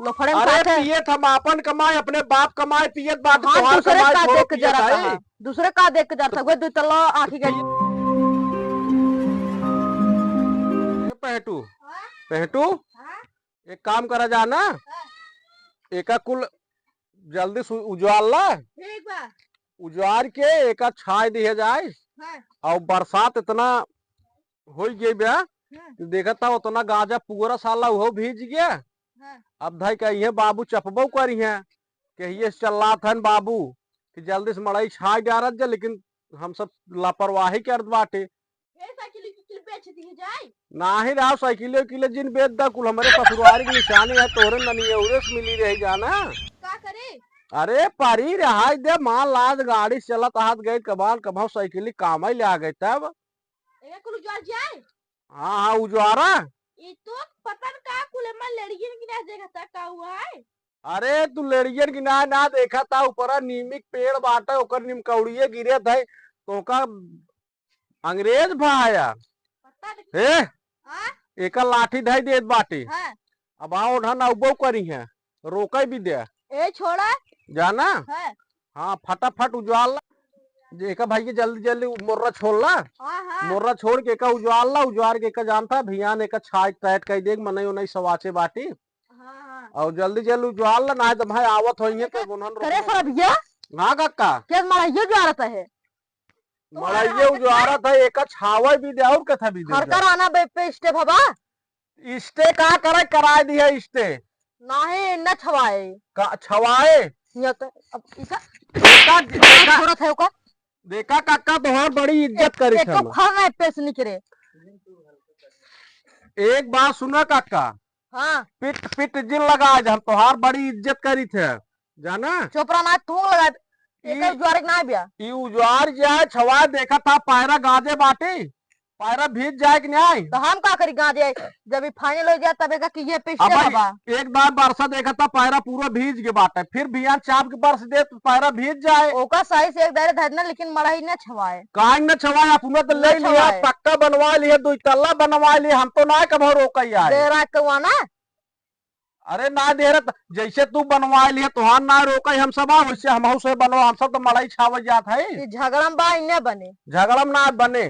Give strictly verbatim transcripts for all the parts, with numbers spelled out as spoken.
लोफड़े में अरे खात है। पियत हम आपन कमाई, अपने बाप कमाई पियत बाटे, हाँ, तोहार दूसरे कमाई का थोड़ो देख के पियत जरा है। कहाँ? दूसरे का देख के जरा था, वह दो तल्ला आँखी गई। ए पहटू, हाँ? पहटू, हाँ? एक काम करा जा ना, हाँ। एका कुल जल्दी से उजवार ला। ठीक बा। उजवार के एका छाय दिया जाए। हाँ। और बरसात इतना होइ गई बा, हाँ। कि देखत था उतना गाजा पूरा साला उहो भीज गया। हाँ। अब धाई कहिए बाबू चपबो करिहे, कहिए से चल्लात हन बाबू कि जल्दी से मड़ई छाय डारत जा, लेकिन हम सब लापरवाही करत बाटे। ए, साइकिल उकिल बेच दिए जाए। नाही रहा, साइकिल उकिल जिन बेच दा, कुल हमरे ससुरारी के निशानी है, तोहरे ननियौरे से मिली रही जाना। का करे? अरे, परी रहाई दे, मान लाज गाड़ी से चलत हाथ गई, कबान कभाव साइकिल काम ही ले आ गई तब। एका कुल उजवार जाए? हाँ, हाँ, उजवारा। ई तो पता न का कुल एमा लड़ियन की ना जगह था, का हुआ है? अरे, तू लड़ियन की ना, ना देखा था, ऊपरा नीमी के पेड़ बाटे, ओकर निमकौड़िए गिरे थे, तो ओका अंग्रेज भाया। पता नहीं। हे? हाँ? एका लाठी धई देत बाटे। हाँ। अब आओ ढन अउबो करी है, रोके भी दे। ए, छोड़ा। जाना? हाँ। हाँ, फटाफट उजवार ला। जे एका भाई के जल्दी जल्दी मोर्रा छोड़ ला। हाँ, हाँ। मोर्रा छोड़ के एका उजवार ला, उजवार के एका जानता, भियान एका छाट टाइट कई देख, मनई उनई सवाचे बाटी। हाँ, हाँ। और जल्दी जल्दी उजवार ला, ना तो भाई आवत होइए तो उन्हन करे रोक। सरबिया? हाँ काका। के मड़ाइयो उजवारत है? मड़ाइयो उजवारत है, एका छावे भी दे और कथा भी दे हर दे। कराना बे पे स्टे भवा। स्टे का करे, कराए दिया स्टे। नाही, न छवाए। का छवाए? ये तो, अब इका देखा, देखा, छोड़त है ओका। देखा काका, तोहार बड़ी इज्जत एक, करी एक थे तो हम। खा रहा है, पेस निकरे। एक बात सुना काका। हाँ। पिट, पिट जिन लगा, आज हम तोहार बड़ी इज्जत करी थे, जाना? चोपड़ा ना थूक लगा, ई एकर उजवार के ना बिया। ई उजवार जाए, छवाए, देखा था, पैरा गाजे बाटी। पैरा भीज जाए कि नहीं? तो हम का करी गाँजे? जब ई फाइनल हो जाए तब एका कि ये पिस्टे अब हवा। एक बार बरसा देखा था, पैरा पूरा भीज के बाटे, फिर बिहान चाप के बरस दे तो पैरा भीज जाए। ओका सही से एक दायरे धरना, लेकिन मड़ई न छवाए। काहे न छवाए? अपना तो न ले लिया, छवाए। पक्का बनवा लिया, दो तल्ला बनवा लिया, हम तो ना कभो रोकई आए। दे रात के हुआ ना। अरे ना देहरत, जैसे तू बनवाए लिए, तोहार ना रोके हम सब, आ, वैसे हमहू से बनवा, हम सब तो मड़ई छावे जात है। ई झगड़ा में बा, इन्ने बने। झगड़ा में ना बने।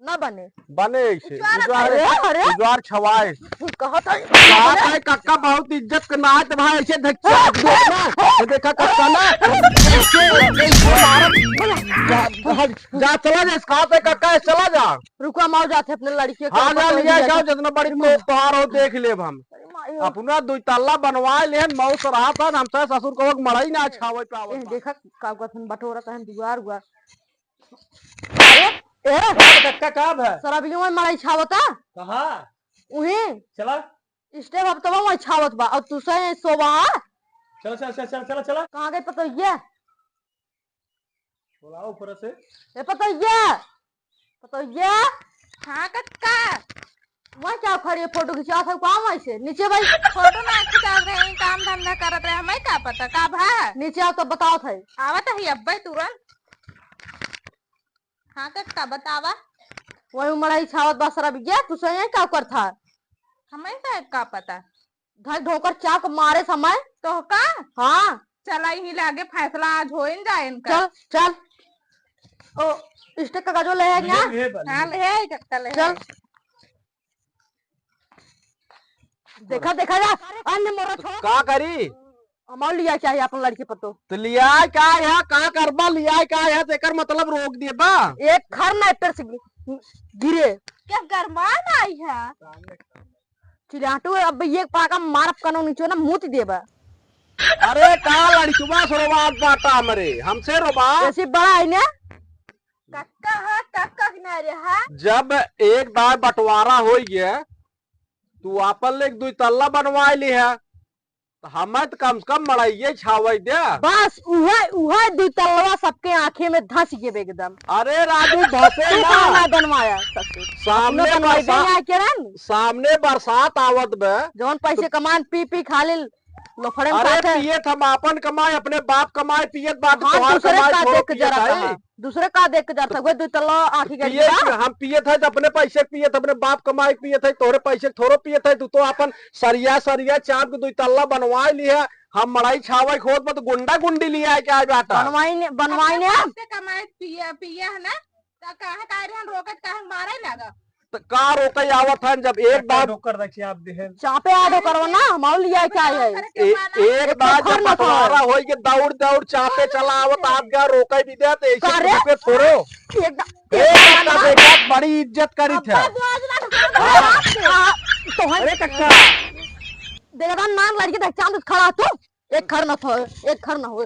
ना बने। बने ऐसे। उजवार उजवार, अरे, अरे। उजवार छवाए। कहत है। कहत है, कक्का बहुत इज्जत के नात भाई, ऐसे धक्का दे ना। ये देखा कक्का ना। ऐसे, ऐसे मारत। जा, जा, चला जा, इसका हाथ है कक्का, चला जा। रुको, हम आओ जाते अपने लड़कियों के हाँ, ऊपर जा, तो लिया लिया जाओ, के। जितना बड़ी तोप तोहार हो, देख लेब हम। अरे माई हो। अपना दो तल्ला बनवाए लेहन, मौस रहा था, हम सास ससुर को मड़ई ना छावे पावत ए, बा। देखा, का कहत हन, बटोरत हन दुआर उआर। अरे, ए, का कक्का का भा? सरबियो में मड़ई छावता? कहाँ? उही। चला। स्टेप अब तब वही छावत बा, और तू सही सोवा। चला, चला, चला, चला, चला, चला। कहाँ गई पतोहिया? बोलाओ ऊपर से। ए पतोहिया, पतोहिया। हाँ कक्का। वहाँ क्या खड़ी है, फोटो खिंचावत है, काम ऐसे नीचे भाई। फोटो ना खिंचावत रहे, काम धंधा करत रहे, हमें का पता का भा। नीचे आओ तो बताओ थे। आवत है अब्बे तुरंत। हाँ कक्का बतावा। वही मड़ई छावत बा सरबिया, तू सही का करत था? हमें का, का पता। धई ढोकर चाक मारे समय। तो का? हाँ। चला यही लागे फैसला आज होइन जाए इनका। चल, चल। ओ, स्टेक का गजो ले है ये, क्या? ये बन हाँ, ले है, कक्का ले चल। है। देखा, देखा जा। अन्य मोरा छोड़। का करी? हमार लिया क्या है अपन लड़की पतो? तो लिया क्या है? का करबा लिया क्या है? तो एकर मतलब रोक दिए बा। एक खर ना एटर से गिरे। क्या गरमान आई है? चिल्लाटू अब ये पाका मारब कनो नीचे ना मुत देबा। अरे का लड़कवा से रोवात बाटा हमरे, हमसे रोवा। ऐसी बड़ा है ना? कक्का है, कक्का के ना रे है। जब एक दाय बंटवारा होई गया, तू आपन लेके दुई तल्ला बनवाए ली है, तो हमें तो कम से कम मड़इये छावे दे। बस उहे, उहे दुई तल्लवा सबके आँखें में धंस गए एकदम। अरे राजू, धंसे तू ना। कहाँ ना बनवाया ससुर? सामने अपनो बनवाए दे बरसा-, ना के रंग। सामने बरसात आवत बे। जौन पैसे तो कमान पी पी खा ले, लोफड़े में अरे खात है। पियत हम आपन कमाई, अपने बाप कमाई पियत बाटे, हाँ, तोहार दूसरे कमाई का थोड़ो देख के पियत जरा है। कहा, दूसरे का देख के जरा था, वो दो तल्ला आँखी के पियत, हम पियत है तो अपने पैसे के पियत, अपने बाप कमाई के पियत है, तोहरे पैसे के थोड़ो पियत है। तू तो आपन सरिया सरिया चाप के दो तल्ला बनवाई लिहे। हम मड़ई छावे खोद पर तो गुंडा गुंडी लियाए के आए बाटा। बनवाई ने, बनवाई ने। आपके कमाई पिया, पिया है ना? त काहे, काहे रे हम रोकत, काहे मारे लागा? त का रोकई आवत हन, जब एक बार डोकर रखिए आप देहे। चापे आदो करवा ना, हमारो लिया क्या है? ए-, एक बार जब बंटवारा होई के दौड़ दौड़ चापे चला आवत, आप क्या रोकई भी देत, ऐसे का रे? रुके थोड़ो। एकदम, एक एकदम बार ना। देखा, बड़ी इज्जत करी थे। अब्बा बोझ ना हाँ। हाँ, तो है। अरे कक्का। देखा था, नाम लड़के देख, चांद खड़ा तू। एक खर न थो, एक खर न होए,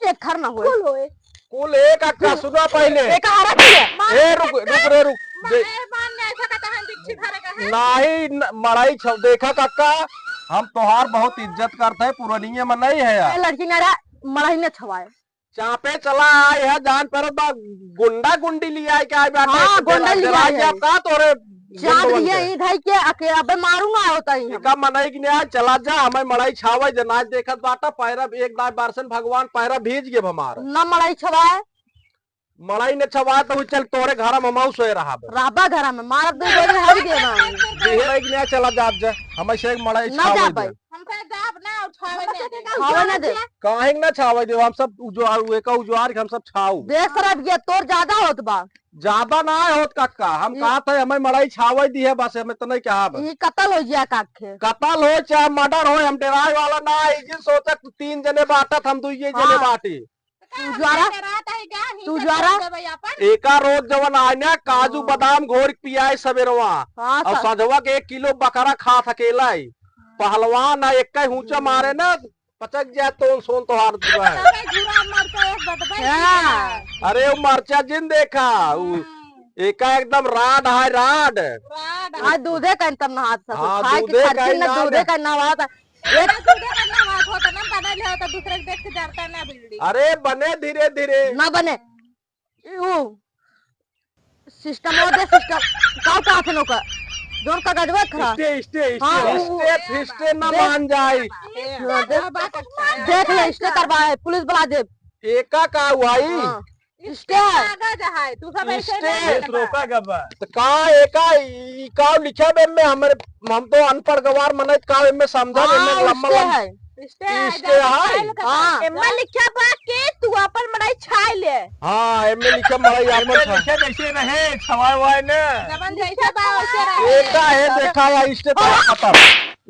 एक खर न होए। कुल होए। कुल एक अक्का, सुना पहिले। एक आ रखी है। ए, रुक, रुक रे, रुक। माँ, दे- ए, मान ले, ऐसा कहता है, बिच्छी धरे का है। नाही, न-, मड़ई छव-, देखा कक्का, हम तोहार बहुत इज्जत करते हैं, पुरानिये में नहीं है यार। ए, लड़की मेरा मड़ई न छवाए। चापे चला आए है, जान पर बा गुंडा गुंडी लियाए के आए बाटे। हाँ, गुंडा लियाए है। का तोरे चाप गुंडवन लिया के? ही धाई के अके अबे मारूंगा होता ही हम। एका मनई के न्याय चला जा, हमें मड़ई छावे जे नाच देखत बाटा, पैरा एक दाई बारसन भगवान पैरा भीज गे हमार। ना मड़ई छवाए। मड़ई ने छवाए तो चल तोरे घर में हमहू सोए रहा बे। राबा घर में मारब दे गोली हट गे ना। मड़ई के न्याय चला जा, जा, हमें से एक मड़ई ना छावे जाबे। दे। हम तो जाब ना, उठावे ना दे। छावे ना दे। काहे ना छावे दे, हम सब उजवार, एका उजवार के हम सब छाऊ। देख सरब ये तोर ज्यादा होत बा। ज्यादा ना होत कक्का, हम ये कहत है हमें मड़ई छावे दी है बस, हम इतना ही कहा बस। ये कत्ल हो गया काखे। कत्ल हो चाहे मर्डर हो, हम डराए वाला ना है। जिन सोचा तू तीन जने बाटत, हम दुइये जने हाँ। बाटी। तू ज्वारा? तू ज्वारा? एका रोज जवन आए ना, काजू हाँ। बादाम घोर के पियाए सबेरवा, हाँ, और सा- सजवा के एक किलो बकरा खात अकेला ही। पहलवान आ, एक ही हुचा मारे ना, पचक जाए तो सोन तोहार दुआ है। तबे झूरा मरचा एक बटबे हाँ। की है। अरे वो मरचा जिन देखा, उ हाँ। एका एकदम राड है, राड। राड। आज दूधे का तब नहात था, हाँ, खाए के दूधे का खर्ची ही ना, नाम दूधे है। का नहात। एक दूधे का नहात होता ना, बना लिया होता, दूसरे के देख के डरता ना बिल्ली। अरे बने धीरे धीरे। ना बने। वो सिस्टम हो दे, सिस्टम। का, का थे नौका? जोन का गजवा खरा। स्टे, स्टे, स्टे। हाँ, स्टे, स्टे ना मान जाए। हाँ, दे-, देख ले, स्टे करवा है, पुलिस बुला दे। एका का हुआ ई? हाँ, स्टे है। कागज है, तू सब ऐसे स्टे। नहीं केस रोका गबा। तो का एका, ई का लिखा बे में हमरे हम तो अनपढ़ गवार मनई, का एमे समझा, हाँ, एमे लम्बा स्टे लम्बा है। स्टे है, स्टे है। हाँ। एमे लिखा बा कि तू अपन मड़ई छाई ले। हाँ, एमे लिखा मड़ई एमे आपन छा- लिखे जैसे रहे, छवाए वाए न। जवन जैसे बा वैसे रहे। एका है, देखा या, स्टे तो खत्म,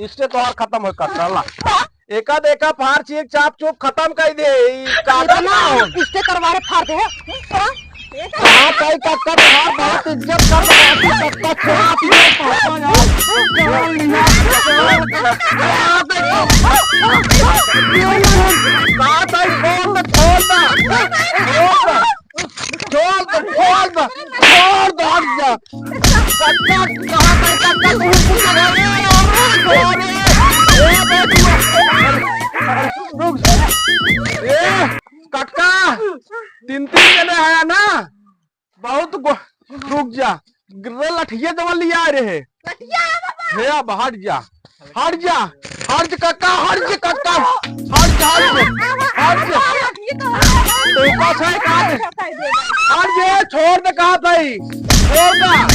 स्टे तो और खत्म हो कर साला। एका देखा फार चीख चाप चुप खत्म कर दे, ई काटा इतना ना हो। स्टे करवा रे फार दे। हाँ, कई कक्का तुम्हार बहुत इज्जत कर रहा है, कक्का छोड़ा दिए, पापा यार, जान लिया, जान लिया। कहा था, छोड़ दे, छोड़ दे, छोड़ दे, छोड़ दे, छोड़ दे, हट जा। कक्का, कहाँ पर कक्का, तू कुछ लगा रहे हो? अरे, ए, बेटी, रुक। ए, कक्का, तीन तीन जने आया ना, बहुत गो-, रुक जा, रे लठिया जवन लिया रहे। लठिया है बाबा। हे अब हट जा, हट जा, हट जा कक्का, हट जा कक्का, हट जा, हट जा, हट जा। ये तो है। तो बस है, काट। हट जा, छोड़ दे, कहा भाई, छोड़ दे,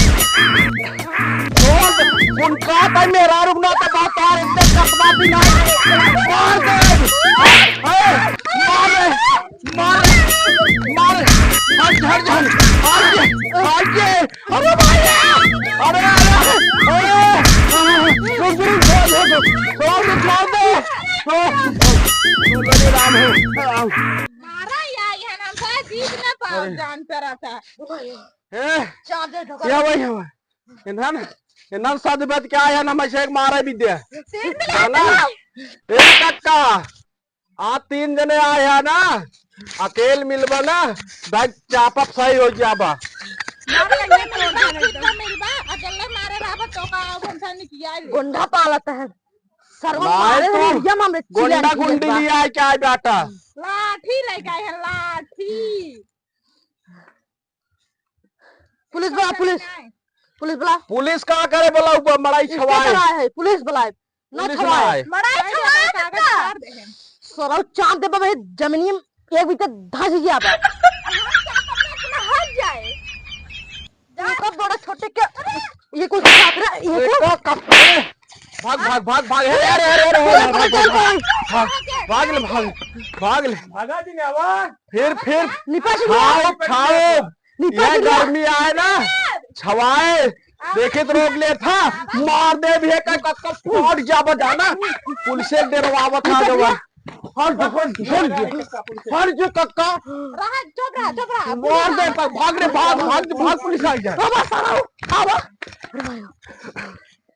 छोड़ दे। उनका भाई मेरा रुकना तो बहुत तार इज्जत कटवा दी ना। मार दे, ए, मार दे। मार, मार, हट, हट, हट, हट, हट, अरे भाई, अरे, अरे, अरे, रुक, रुक, छोड़, छोड़, छोड़, छोड़, छोड़ दे, छोड़, छोड़, अरे राम है, राम। मारा या, यहाँ नाम से जीत ना पाओ, अरे। जान पे रहता। ए, चार्जर ढका। या भाई, या भाई। इन्हन, इन्हन सच बात क्या है ना, मैं से एक मारा भी दे। सीट में है ना? ए, कक्का। आ तीन जने आए हैं ना, अकेल मिलबा ना, बैग चापक सही हो जाबा। मार लगे तो मिलबा, खुद का मिलबा, अकेले मारे रहबा तो का, अब हमसे निकिया ले। गुंडा पालत है। सरवा मारे तो हैं, ये मामले चिल्ला गुंडा गुंडी लिया है क्या बेटा? लाठी लेके आए हैं, लाठी। पुलिस बुला, पुलिस। पुलिस बुला। पुलिस का करे बोला, ऊपर मड़ाई छवाए। है, पुलिस बुलाए। ना पुलिस छवाए। बुलाए। मड़ाई छवाए तो सरऊ चाप देबा भाई, जमीनी में एक बीते धस गया बा। हट जाए। ये तो बड़ा छोटे के, ये कुछ बात रहा, ये तो भाग, भाग, भाग, भाग। अरे, अरे, अरे, अरे, भाग, भाग, भाग, भाग, भाग, भाग ले, भाग, भाग ले। भागा जी ने आवा। फिर, फिर। निपा जी ने खाओ, आवा। खाओ। निपा यह जी ने गर्मी आए ना, छवाए। देखे तो रोक ले था, मार दे भी है, का, का, का, फट जाबा जाना। पुलिस से डरवावत था जवन। हट, हट, हट, हट जो कक्का। रहा, चुप रहा, चुप रहा। मार दे, भाग रे, भाग, भाग, भाग, पुलिस आ गया। आवा, सारा, आवा।